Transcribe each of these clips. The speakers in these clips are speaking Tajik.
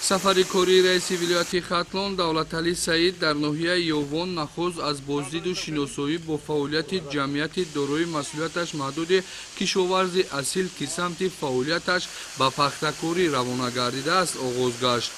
Сафари кории раиси вилояти Хатлон Давлаталӣ Саид дар ноҳияи Ёвон нахуст аз боздиду шиносоӣ бо фаъолияти ҷамъияти дорои масъулияташ маҳдуди кишоварзи асил, ки самти фаъолияташ ба пахтакорӣ равона гардидааст, оғоз гашт.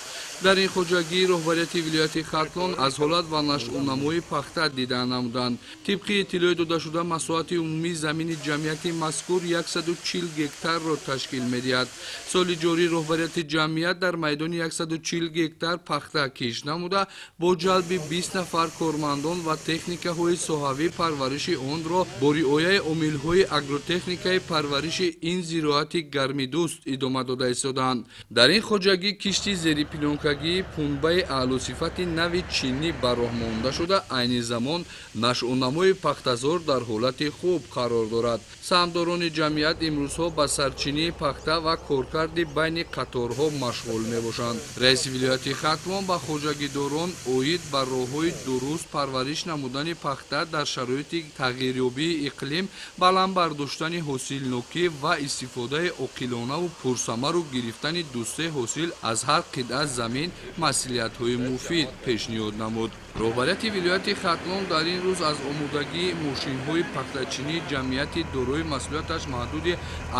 Дар ин хоҷагӣ роҳбарияти вилояти Хатлон аз ҳолат ва нашъунамои пахта дида намуданд. Тибқи иттилои додашуда, масоҳати умумии замини ҷамъияти мазкур 140 гектарро ташкил медиҳад. Соли ҷорӣ роҳбарияти ҷамъият дар майдони 140 гектар пахта кишт намуда, бо ҷалби 20 нафар кормандон ва техникаҳои соҳавӣ парвариши онро бо риояи омилҳои агротехникаи парвариши ин зироати гармидӯст идома дода истодаанд. Дар ин хоҷагӣ кишти зерипилёнкагии пунбаи аълосифати нави чинӣ ба роҳ монда шуда, айни замон нашъунамои пахтазор дар ҳолати хуб қарор дорад. Саҳмдорони ҷамъият имрӯзҳо ба сарчинии пахта ва коркарди байни қаторҳо машғул мебошанд. Раиси вилояти Хатлон ба хоҷагидорон оид ба роҳҳои дуруст парвариш намудани пахта дар шароити тағйирёбии иқлим, баланд бардоштани ҳосилнокӣ ва истифодаи оқилонаву пурсамару гирифтани дусе ҳосил аз ҳар қитъа замин маслиҳатҳои муфид пешниҳод намуд. Роҳбарияти вилояти Хатлон дар ин рӯз аз омодагии мошинҳои пахтачинии ҷамъияти дорои масъулияташ маҳдуди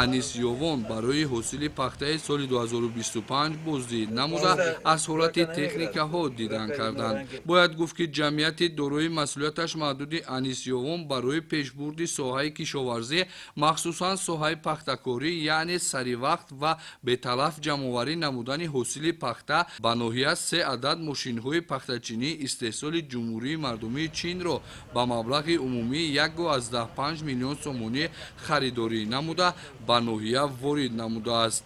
Анисёвон барои ҳосили пахтаи соли 2025 боздид намуда, аз ҳолати техникаҳо дидан карданд. Бояд гуфт, ки ҷамъияти дорои масъулияташ маҳдуди Анисёвон барои пешбурди соҳаи кишоварзӣ, махсусан соҳаи пахтакорӣ, яъне саривақт ва беталаф ҷамъоварӣ намудани ҳосили пахта ба ноҳия се адад мошинҳои пахтачинии истеҳсоли Ҷумҳурии Мардумии Чинро ба маблағи умумии 1,5 миллион сомонӣ харидорӣ намуда, ба ноҳия ворид намудааст.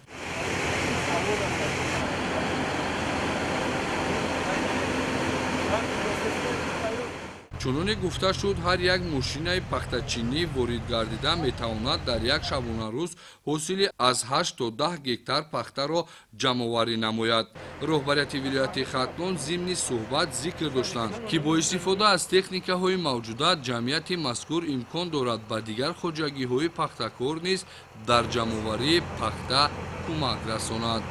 Чуноне гуфта шуд, ҳар як мошинаи пахтачинӣ ворид гардида метавонад дар як шабонарӯз ҳосили аз 8 то 10 гектар пахтаро ҷамъоварӣ намояд. Роҳбарияти вилояти Хатлон зимни суҳбат зикр доштанд, ки бо истифода аз техникаҳои мавҷуда ҷамъияти мазкур имкон дорад ба дигар хоҷагиҳои пахтакор низ дар ҷамъоварии пахта кӯмак расонад.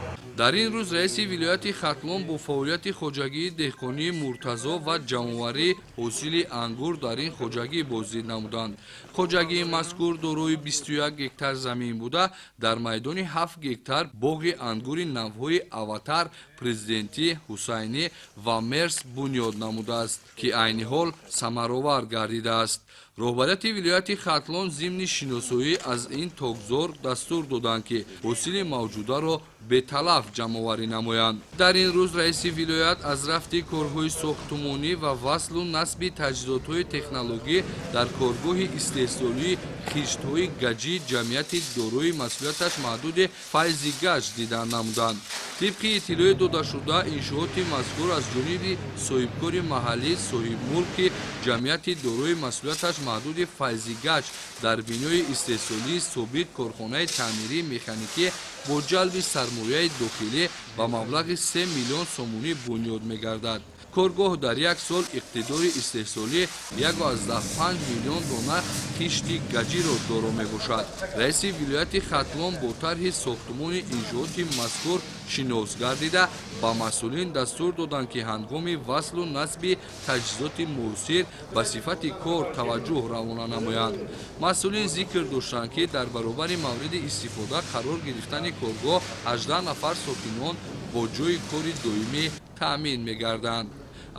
Дар ин рӯз раиси вилояти Хатлон бо фаъолияти хоҷагии деҳқонии Муртазо ва ҷамъоварии ҳосили ангур дар ин хоҷагӣ боздид намуданд. Хоҷагии мазкур дорои 21 гектар замин буда, дар майдони 7 гектар боғи ангури навъҳои Аватар, Президентӣ, Ҳусайнӣ ва Мерс бунёд намудааст, ки айни ҳол самаровар гардидааст. Роҳбарияти вилояти Хатлон зимни шиносоӣ аз ин токзор дастур доданд, ки ҳосили мавҷударо беталаф ҷамъоварӣ намоянд. Дар ин рӯз раиси вилоят аз рафти корҳои сохтумонӣ ва васлу насби таҷҳизотҳои технологӣ дар коргоҳи истеҳсолии хиштҳои гаҷии ҷамъияти дорои масъулияташ маҳдуди Файзи Гаҷ дидан намуданд. Тибқи иттилои додашуда, иншооти мазкур аз ҷониби соҳибкори маҳаллӣ соҳибмулки ҷамъияти дорои масъулияташ маҳдуди Файзи Гаҷ дар бинои истеҳсолии собиқ корхонаи таъмирии механикӣ бо ҷалби сармояи дохилӣ ба маблағи 3 миллион сомонӣ бунёд мегардад. Коргоҳ дар як сол иқтидори истеҳсолии 1,5 миллион дона хишти гаҷиро доро мебошад. Раиси вилояти Хатлон бо тарҳи сохтумони иншооти мазкур шинос гардида, ба масъулин дастур доданд, ки ҳангоми васлу насби таҷҳизоти муосир ба сифати кор таваҷҷӯҳ равона намоянд. Масъулин зикр доштанд, ки дар баробари мавриди истифода қарор гирифтани коргоҳ 18 нафар сокинон бо ҷойи кори доимӣ таъмин мегарданд.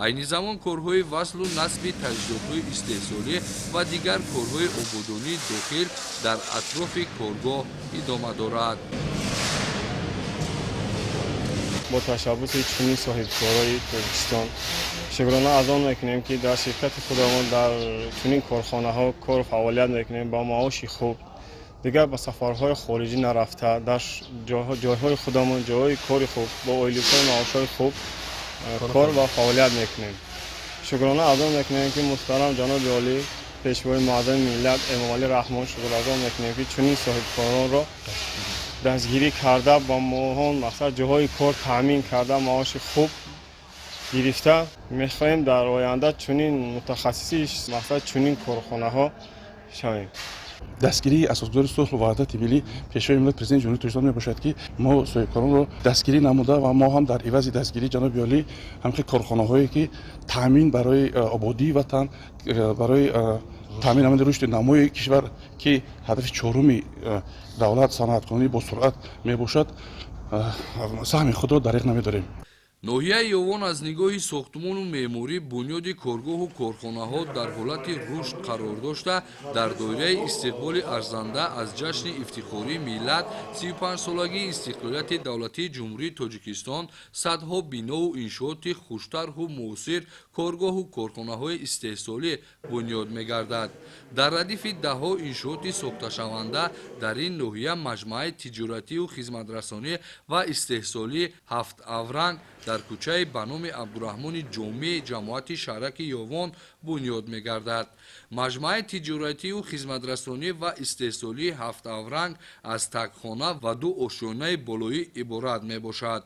Айни замон корҳои васлу насби таҷҳизотҳои истеҳсолӣ ва дигар корҳои ободонии дохил дар атрофи коргоҳ идома дорад. Бо ташаббуси чунин соҳибкорои Тоҷикистон шукрона аз он мекунем, ки дар ширкати худамон дар чунин корхонаҳо кору фаъолият мекунем ба маоши хуб, дигар ба сафарҳои хориҷӣ нарафта, дар ҷойҳои худамон ҷойҳои кори хуб бо ойликҳои маошҳои хуб кор ва фаъолият мекунем. Шукрона аз он мекунем, ки муҳтарам ҷаноби олӣ, пешвои муаззами миллат Эмомалӣ Раҳмон, шукр аз он мекунем, ки чунин соҳибкоронро дастгирӣ карда, ба моҳон мақсад ҷойҳои кор таъмин карда, маоши хуб гирифта. Мехоҳем дар оянда чунин мутахассиси мақсад чунин корхонаҳо шавем. Дастгирии асосгузори сулҳу ваҳдати миллӣ, Пешвои миллат, Президенти Ҷумҳурии Тоҷикистон мебошад, ки мо соҳибкоронро дастгирӣ намуда ва мо ҳам дар ивази дастгирии ҷаноби олӣ ҳамхел корхонаҳое, ки таъмин барои ободии ватан, барои таъмин намудани рушди намои кишвар, ки ҳадафи чоруми давлат саноаткунӣ бо суръат мебошад, саҳми худро дариғ намедорем. Ноҳияи Ёвон аз нигоҳи сохтмону меъморӣ, бунёди коргоҳу корхонаҳо дар ҳолати рушд қарор дошта, дар доираи истиқболи арзанда аз ҷашни ифтихории миллат, 35-солагии истиқлолияти давлатии Ҷумҳурии Тоҷикистон, садҳо бинову иншооти хуштарҳу муосир, коргоҳу корхонаҳои истеҳсолӣ бунёд мегардад. Дар радифи даҳҳо иншооти сохташаванда дар ин ноҳия маҷмӯаи тиҷоратию хизматрасонӣ ва истеҳсолии Ҳафт Авранг дар кӯчаи ба номи Абдураҳмони Ҷомӣ, ҷамоати шаҳраки Ёвон бунёд мегардад. Маҷмӯаи тиҷоратию хизматрасонӣ ва истеҳсолии Ҳафт Авранг аз такхона ва ду ошёнаи болоӣ иборат мебошад.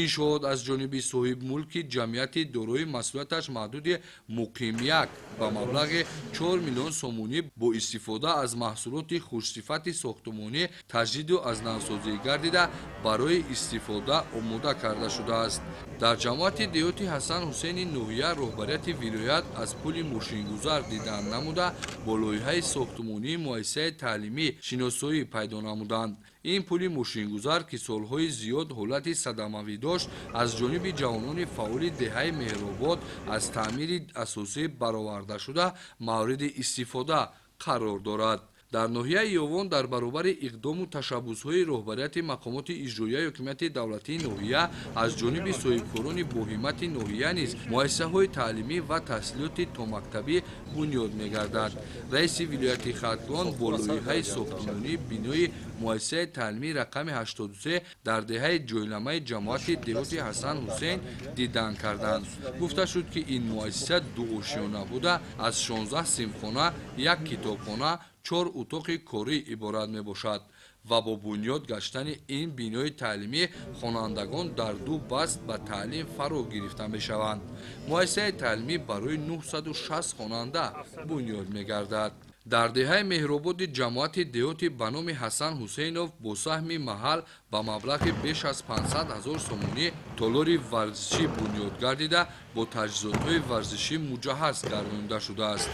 Иншоот аз ҷониби соҳибмулки ҷамъияти дорои масъулияташ маҳдуди Муқимяк ба маблағи 4 миллион сомонӣ бо истифода аз маҳсулоти хушсифати сохтмонӣ таҷдиду аз навсозӣ гардида, барои истифода омода карда шудааст. Дар ҷамоати деҳоти Ҳасан Ҳусейни ноҳия роҳбарияти вилоят аз пули мошингузар дидан намуда, бо лоиҳаи сохтмонии муассисаи таълимӣ шиносоӣ пайдо намуданд. Ин пули мошингузар, ки солҳои зиёд ҳолати садамавӣ дошт, аз ҷониби ҷавонони фаъоли деҳаи Меҳробод аз таъмири асосӣ бароварда шуда, мавриди истифода қарор дорад. Дар ноҳияи Ёвон дар баробари иқдому ташаббусҳои роҳбарияти мақомоти иҷроияи ҳокимияти давлатии ноҳия, аз ҷониби соҳибкорони боҳиммати ноҳия низ муассисаҳои таълимӣ ва таҳсилоти томактабӣ бунёд мегардад. Раиси вилояти Хатлон бо лоиҳаи сохтмонии бинои муассисаи таълимии рақами 83 дар деҳаи Ҷойламаи ҷамоати деҳоти Ҳасан Ҳусейн дидан карданд. Гуфта шуд, ки ин муассиса дуошёна буда, аз 16 синфхона, як китобхона, чор утоқи корӣ иборат мебошад ва бо бунёд гаштани ин бинои таълимӣ хонандагон дар ду баст ба таълим фаро гирифта мешаванд. Муассисаи таълимӣ барои 960 хонанда бунёд мегардад. Дар деҳаи Меҳрободи ҷамоати деҳоти ба номи Ҳасан Ҳусейнов бо саҳми маҳал ба маблағи беш аз 500 ҳазор сомонӣ толори варзишӣ бунёд гардида, бо таҷҳизотҳои варзишӣ муҷаҳҳаз гардонида шудааст.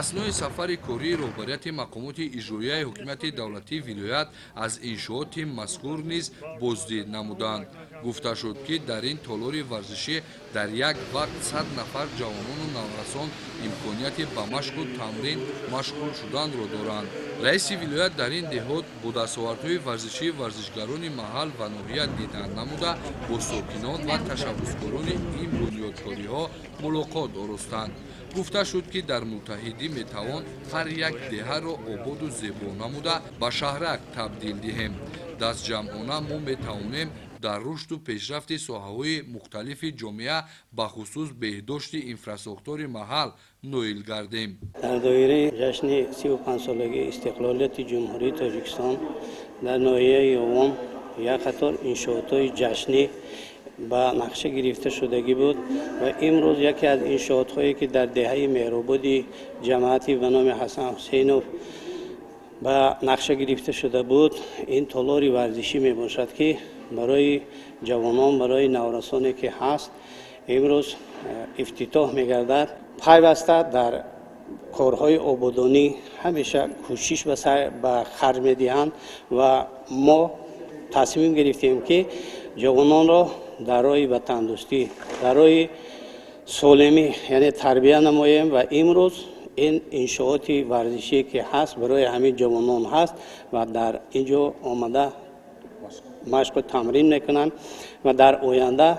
Аснои сафари кории роҳбарияти мақомоти иҷроияи ҳокимияти давлатии вилоят аз иншооти мазкур низ боздид намуданд. Гуфта шуд, ки дар ин толори варзишӣ дар як вақт 100 нафар ҷавонону наврасон имконияти ба машқу тамрин машғул шуданро доранд. Раиси вилоят дар ин деҳот бо дастовардҳои варзишии варзишгарони маҳал ва ноҳия дидан намуда, бо сокинон ва ташаббускорони ин бунёдкориҳо мулоқот оростанд. Гуфта шуд, ки дар муттаҳидӣ метавон ҳар як деҳаро ободу зебо намуда, ба шаҳрак табдил диҳем. Дастҷамъона мо метавонем дар рушду пешрафти соҳаҳои мухталифи ҷомеа, бахусус беҳдошти инфрасохтори маҳал ноил гардем. Дар доираи ҷашни 35-солагии истиқлолияти Ҷумҳурии Тоҷикистон дар ноҳияи Ёвон як қатор иншоотҳои ҷашнӣ ба нақша гирифта шудагӣ буд ва имрӯз яке аз иншоотҳое, ки дар деҳаи Меҳрободи ҷамоати ба номи Ҳасан Ҳусейнов ба нақша гирифта шуда буд, ин толори варзишӣ мебошад, ки барои ҷавонон, барои наврасоне ки ҳаст, имрӯз ифтитоҳ мегардад. Пайваста дар корҳои ободонӣ ҳамеша кӯшиш ба харҷ медиҳанд ва мо тасмим гирифтем, ки ҷавононро дар роҳи ватандӯстӣ, дар роҳи солимӣ, яъне тарбия намоем ва имрӯз ин иншооти варзишие ки ҳаст, барои ҳамин ҷавонон ҳаст ва дар ин ҷо омада машқу тамрин мекунанд ва дар оянда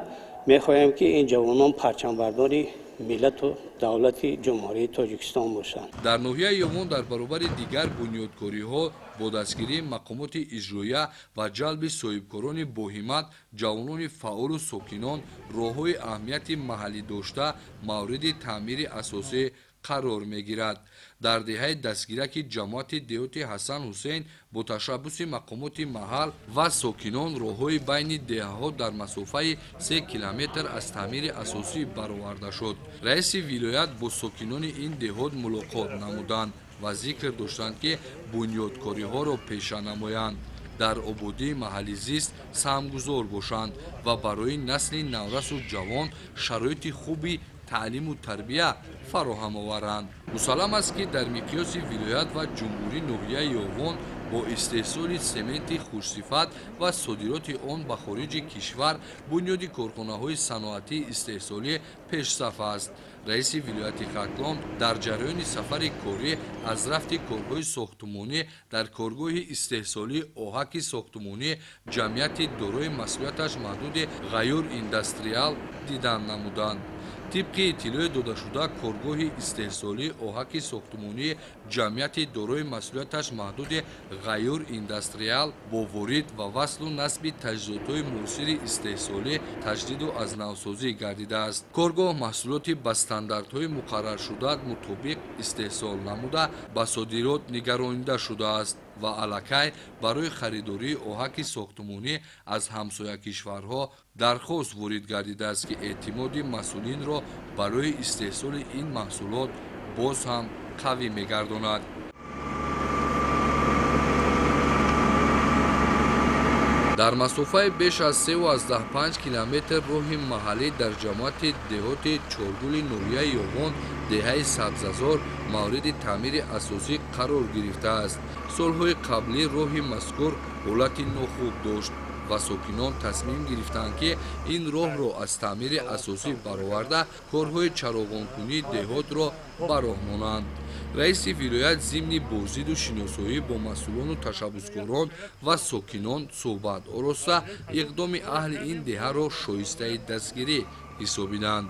мехоҳем, ки ин ҷавонон парчамбардори миллату давлати Ҷумҳурии Тоҷикистон бошанд. Дар ноҳияи Ёвон дар баробари дигар бунёдкориҳо бо дастгирии мақомоти иҷроия ва ҷалби соҳибкорони боҳиммат, ҷавонони фаъолу сокинон роҳҳои аҳамияти маҳаллӣ дошта мавриди таъмири асосӣ қарор мегирад. Дар деҳаи Дастгираки ҷамоати деҳоти Ҳасан Ҳусейн бо ташаббуси мақомоти маҳал ва сокинон роҳҳои байни деҳаҳо дар масофаи 3 километр аз таъмири асосӣ бароварда шуд. Раиси вилоят бо сокинони ин деҳот мулоқот намуданд. ва зикр доштанд, ки бунёдкориҳоро пеша намоянд, дар ободии маҳалли зист саҳмгузор бошанд ва барои насли наврасу ҷавон шароити хуби таълиму тарбия фароҳам оваранд. Мусаллам аст, ки дар миқёси вилоят ва ҷумҳурӣ ноҳияи Ёвон бо истеҳсоли сементи хушсифат ва содироти он ба хориҷи кишвар бунёди корхонаҳои саноатии истеҳсолӣ пешсаф аст. Раиси вилояти Хатлон дар ҷараёни сафари корӣ аз рафти корҳои сохтумонӣ дар коргоҳи истеҳсолии оҳаки сохтумонӣ ҷамъияти дорои масъулияташ маҳдуди «Ғаюр Индастриал» дидан намуданд. Тибқи иттилои додашуда, коргоҳи истеҳсолии оҳаки сохтумонии ҷамъияти дорои масъулияташ маҳдуди «Ғаюр Индастриал» бо ворид ва васлу насби таҷҳизотҳои муосири истеҳсолӣ таҷдиду аз навсозӣ гардидааст. Коргоҳ маҳсулоти ба стандартҳои муқарраршуда мутобиқ истеҳсол намуда, ба содирот нигаронида шудааст ва аллакай барои харидории оҳаки сохтумонӣ аз ҳамсоя кишварҳо дархост ворид гардидааст, ки эътимоди масъулинро барои истеҳсоли ин маҳсулот боз ҳам қавӣ мегардонад. Дар масофаи беш аз 3,5 километр роҳи маҳаллӣ дар ҷамоати деҳоти Чоргули ноҳияи Ёвон деҳаи Сабзазор мавриди таъмири асосӣ қарор гирифтааст. Солҳои қаблӣ роҳи мазкур ҳолати нохуб дошт ва сокинон тасмим гирифтанд, ки ин роҳро аз таъмири асосӣ бароварда, корҳои чароғонкунии деҳотро ба роҳ монанд. Раиси вилоят зимни боздиду шиносоӣ бо масъулону ташаббускорон ва сокинон суҳбат ороста, иқдоми аҳли ин деҳаро шоистаи дастгирӣ ҳисобиданд.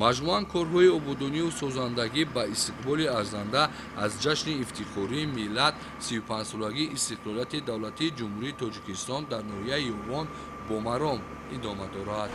Маҷмӯан, корҳои ободонию созандагӣ ба истиқболи арзанда аз ҷашни ифтихории миллат, 35-солагии истиқлолияти давлатии Ҷумҳурии Тоҷикистон дар ноҳияи Ёвон бо маром идома дорад.